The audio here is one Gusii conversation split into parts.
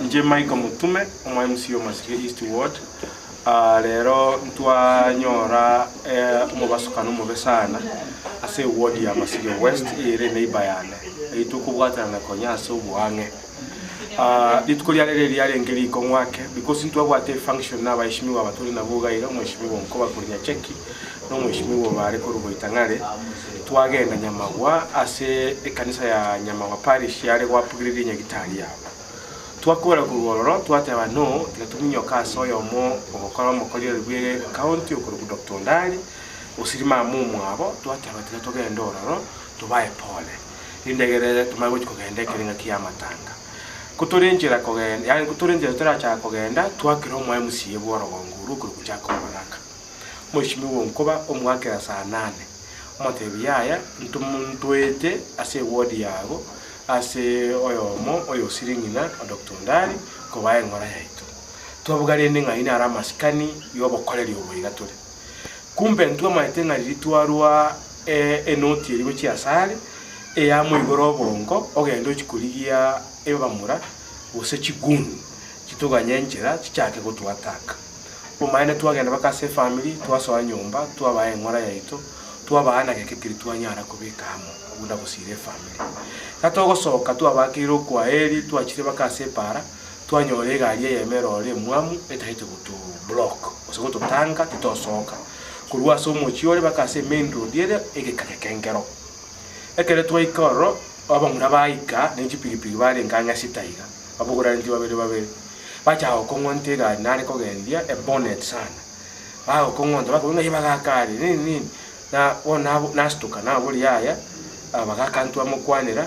Inche Michael Mutume, omo MC o Masige East Ward, rero ntwanyora omobasokano omobe sana ase eward ya Masige West eye ere eneighbour yane, eyio tokobwatanana konya ase oboang'e. Rituko ria rero eriarenge rikong'u ake because ntwabwate efunction na abaeshimiwa aba tore nabwo iga iga, omweshimiwa Onkoba korwa Nyacheki na omweshimiwa Obare korwa Boitang'are, twagenda Nyamagwa ase ekanisa ya Nyamagwa Parish yare goapugereria enyagitari yabo. Twakora korwa ororo twateba no, tiga tominyoke ase oyomo ogokora omokoreri bwe ecounty okorokwa Doctor Ondari, osiri mama omwabo, twateba tiga togende ororo tobae pole. Rindegere tomanye gochia kogenda ekero engaki y'amatanga. Ko tore nchera kogenda, yaani ko tore nchera torachaka kogenda, twakera omo MCA bw'orogongo orwo okorokwa Jacob Baraka. Omweshimiwa onkoba omwakera saa nane, omotebia yaya ntomo ntoete ase eward yago ase oyomo oyosire ng'ina o Doctor Ondari kobaa eng'ora yaito. Twabuga rende ng'a ayio naro amasikani y'obokoreri obo iga tore. Kumbe ntwamaete ng'a riria twarua enoti eria gochia asare, eyamoigora obongo ogende ochie korigia ebamura gose chiguni chitoganye enchera chichake gotoataka. Obomaene twagenda mpaka ase efamiri, twasoa nyomba, twabaa eng'ora yaito, twabaa na geke keria twanyara kobeka amo buna gosira efamiri. Gatogosoka twabakeire okwaeri, twachire mpaka ase epaara, Twanyora egari eyemo ere ore emwamu etagete goto block gose gototanga titosoka korwa ase omochie ore mpaka ase emain road ere egeka gekenkero. Ekero twaika ororo abamura baika ne chipigipigi barenge ang'e sita iga babogoraneti babere babere bachaka gokong'onta egari nare kogendia ebonnet sana bagokong'onta bakobua ng'a bagaka are nini nini na bono nabo nastuka naboria yaya bagaka ntwamokwanera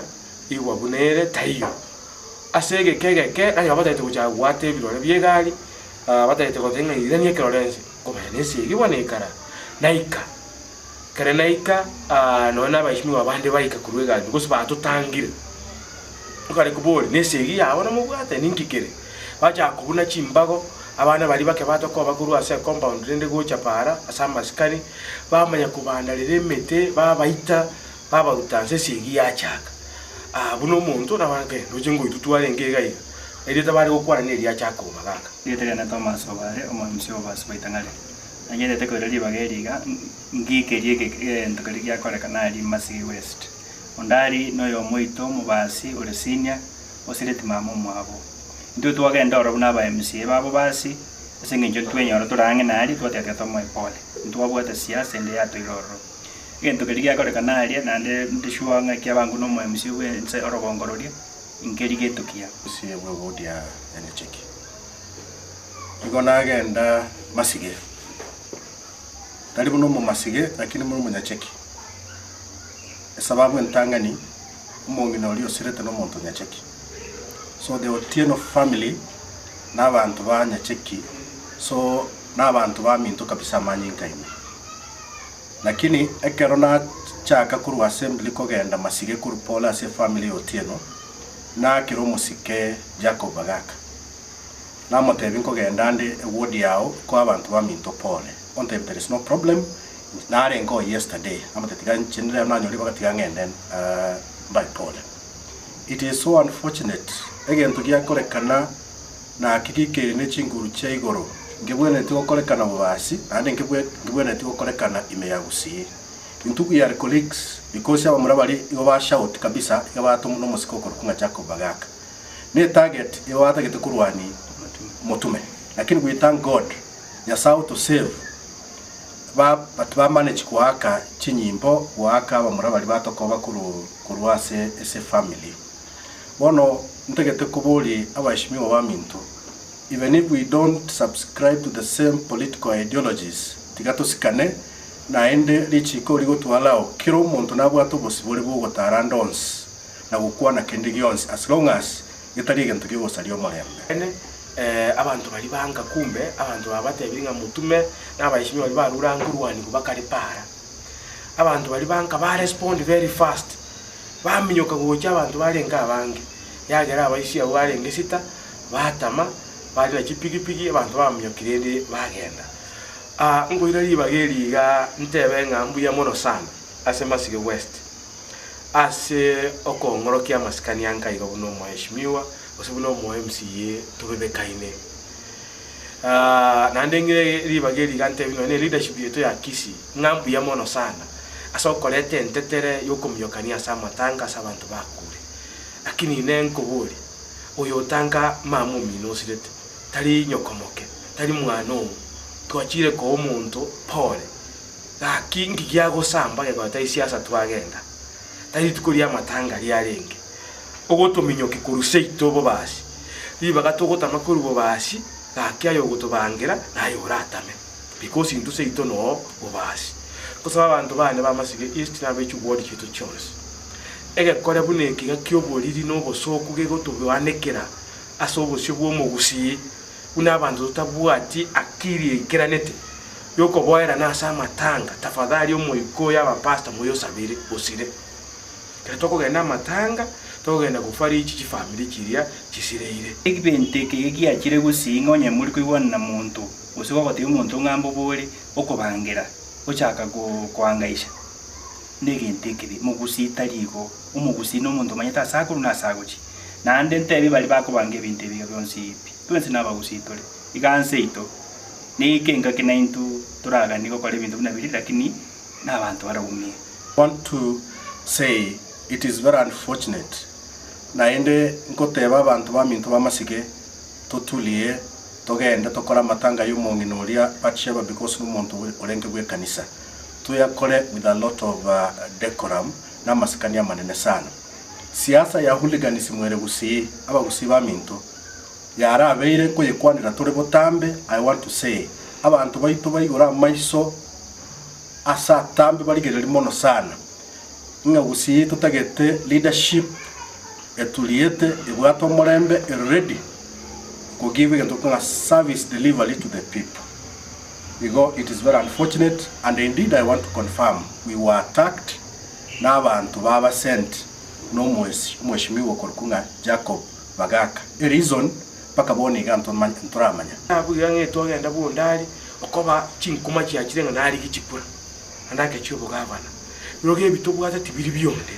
igwa buna ere taiyo. Ase egeka egeke naye batagete gochaka goata ebirore bi'egari, batagete goteba ng'a irania ekerore ense, nkomanya nesegi bono ekara naika. Ekero naika nonya na abaishimiwa bande baika korwa egari because batotangire. Okare koboria nesegi yabo namobwate ninki kere? Bachaka kobuna chimbago, abana baria bake batokoba korwa ase ecompound rende gocha para ase amasikani, bamanya kobandarera emete babaita. Babaruta nse esegi yachaka. Ahabu nomonto nabange ndoche ngoitwa twarenge iga iga. Erieta bare gokwana neria achaka kobagaka. Erieta riane Thomas Obare, omoemisi o Obasi Baitang'are. Nanyerete koira ribaga eri iga, ngikerie egento keria giakorekana aria Masigi West. Ondari noyomo oito omobasi ore senior, osireti mama omwabo. Intwe twagenda ororo buna aba MCA ba Bobasi, ase eng'encho ntwenyora tore ang'e naria, twateba tiga tomoe pole. Ntwabwate siasa ende yatoira ororo. Egento keria giakorekana aria, naende inde sure ng'a ekiabango na omoemisia bw'ense orogongo roria, nkeri getokia. Ase bw'ewodi ya Nyacheki. Igo nagenda Masige, tari buna Omomasige lakini buna Omonyacheki. Esababu entang'ani, omong'ina oria osirete nomonto o Nyacheki. So the Otieno family nabanto ba Nyacheki, so nabanto baminto kabisa amanyinga ime. Lakini ekero nachaka korwa assembly kogenda Masige korwa pole ase efamily ya Otieno, naakera omosike Jacob Bagaka. Namotebia nkogenda nde eward yao koa abanto baminto pole. Ontebia there is no problem, narenge oo yesterday, namotebia tiga inche rero nanyora ribaga tiga ng'ende mbae pole. It is so unfortunate, egento giakorekana Naki gikeire ne chinguru chia igoro, nkebwenereti gokorekana bobasi, naende nkebwenereti gokorekana ime ya Gusii. Intwe we are colleagues because abamura baria igo ba shout kabisa iga batomwa nomosike okorokwa ng'a Jacob Bagaka. Ne target igo batagete korwani Motume. Lakini we thank God Nyasae oto save ba but ba manage goaka chinyimbo goaka abamura baria batokoba korwa ase ase family. Bono ntagete koboria abaheshimiwa baminto, even if we don't subscribe to the same political ideologies, tiga tosikane, naende richiko rigotwalao kera omonto nabwate obosibore bwogotara ande onsi na gokwana kende gionsi as long as getari egento kiogosaria omorembe. Naende abanto baria banka kumbe abanto aba batebirie ng'a motume na abaheshimiwa baria barure ange korwanigwa bakare para. Abanto baria banka ba respond very fast. Baminyoka gocha abanto barenge abange, yagera abaisia abwo barenge sita, batama, barina chipigipigi, abanto baminyokire rende bagenda. Aa nkoira ribaga eri iga ntebe ng'a mbuya mono sana ase Masige West, ase okong'orokia amasikani anka iga buna omoheshimiwa. Gose buna omo MCA tobebekaine. Naende ng'ire ribaga eri iga ntebi nonya ne leadership yaito ya Kisii ng'a mbuya mono sana ase okoreta entetere yokominyokania ase amatanga ase abanto bakure. Lakini ine nkoborie, oyo otanga mama omino osirete, tari nyoko moke, tari mwana oo, twachire koa omonto pole, gaki nki giagosamba gekogera tari siasa twagenda, tari rituko riamatanga riarenge. Ogotominyokia korwa seito bobasi, ribaga togotama korwa bobasi, gaki aye ogotobangera naye oratame, because intwe seito noo bobasi. Nkosaba abanto bane ba Masige East na abe chiward chiaito chionsi, egekore buna ekiga ki'oboriri na obosooku gegotoboanekera ase obosio bw'omogusii, buna abanto totabwati akili eikeranete yokoboerana ase amatanga, tafadhali omoika oyo abapastor moyosabere osire. Ekero tokogenda amatanga, tokogenda gofariji chifamiri chiria chisireire. Egento eke giachire gusii ng'a onye more koigwana na monto, gose gogotebia omonto ng'a mbobore, okobangera, ochaka koangaisha, negento ekebe. Mogusii tari igo. Omogusii nomonto omanyete ase akorwa na ase agochia. Naende ntebie baria bakobanga ebinto ebi iga bionsi pi, twensi nabagusii tore, iga nse yaito, neike engaki naintwe toraganie gokora ebinto buna biria lakini nabanto baraumie. Want to say it is very unfortunate naende nkoteba abanto baminto bamasike totulie togende tokore amatanga yomong'ina oria Batsheba because nomonto orenge bwekanisa toyakore with a lot of decorum namasikani amanene sana. Siasa ya hooliganism ere gusii abagusii baminto yarabeire nkoyekwanera tore botambe I want to say abanto baito baigore amaiso Ase atambe barigererie mono sana, ng'a gusii totagete leadership eturiete ebwate omorembe ere ready ko give egento ng'a service delivery to the people. Igo it is very unfortunate and indeed I want to confirm we were attacked na abanto baba sent na omweshimiwa okorokwa ng'a Jacob Bagaka. E reason mpaka bono iga ntoramanya. Nabugia ng'a etwagenda bw'ondari okoba chinkuma chiachire ng'a narigie chikura, naende agechia obogavana. Birobio ebi tobwate tibiri bionde.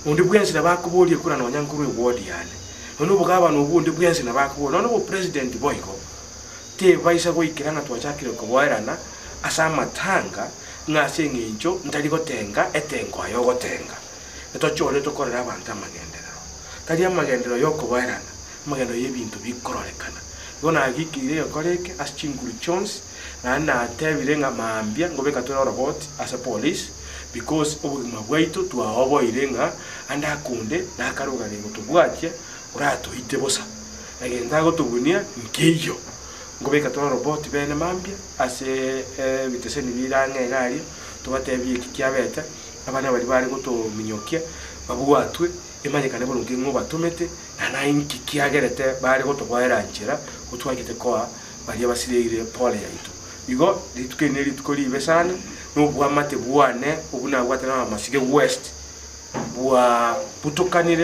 Onde bwensi nabo akoboria ekura nonya nkorwa eward yane. Nonya obogavana obwo onde bwensi nabo akoboria, nonya obopresident boigo. Tebaisa goikera ng'a twachakire koboerana ase amatanga ng'a ase eng'encho ntari gotenga etengo aye ogotenga. Etochore tokorere abanto amagenderero. Tari amagenderero y'okoboerana, amagenderero y'ebinto bikororekana. Igo nagikeire egekora eke ase chinguru chionsi, naende natebire ng'a mambia ngobeka tore oroboti ase police, because obogima bwaito twaoboire ng'a ande akonde nakaroga gegotobwatia oratoite bosa. Na gento agotobunia nkeiyo. Nkobeka tore oroboti bene mambia ase ebiteseni bire ang'e iga aria, tobatebie eki kiabete, abana baria bare gotominyokia babwatwe, emanyekane boronge ng'a obatomete, na naye inki kiagerete bare gotoboera nchera gotwachete koa baria basireire pole yaito. Igo rituko eri nerituko ribe sana, na obwamate bwane obwo nabwate na Abamasige West bwa butokanire.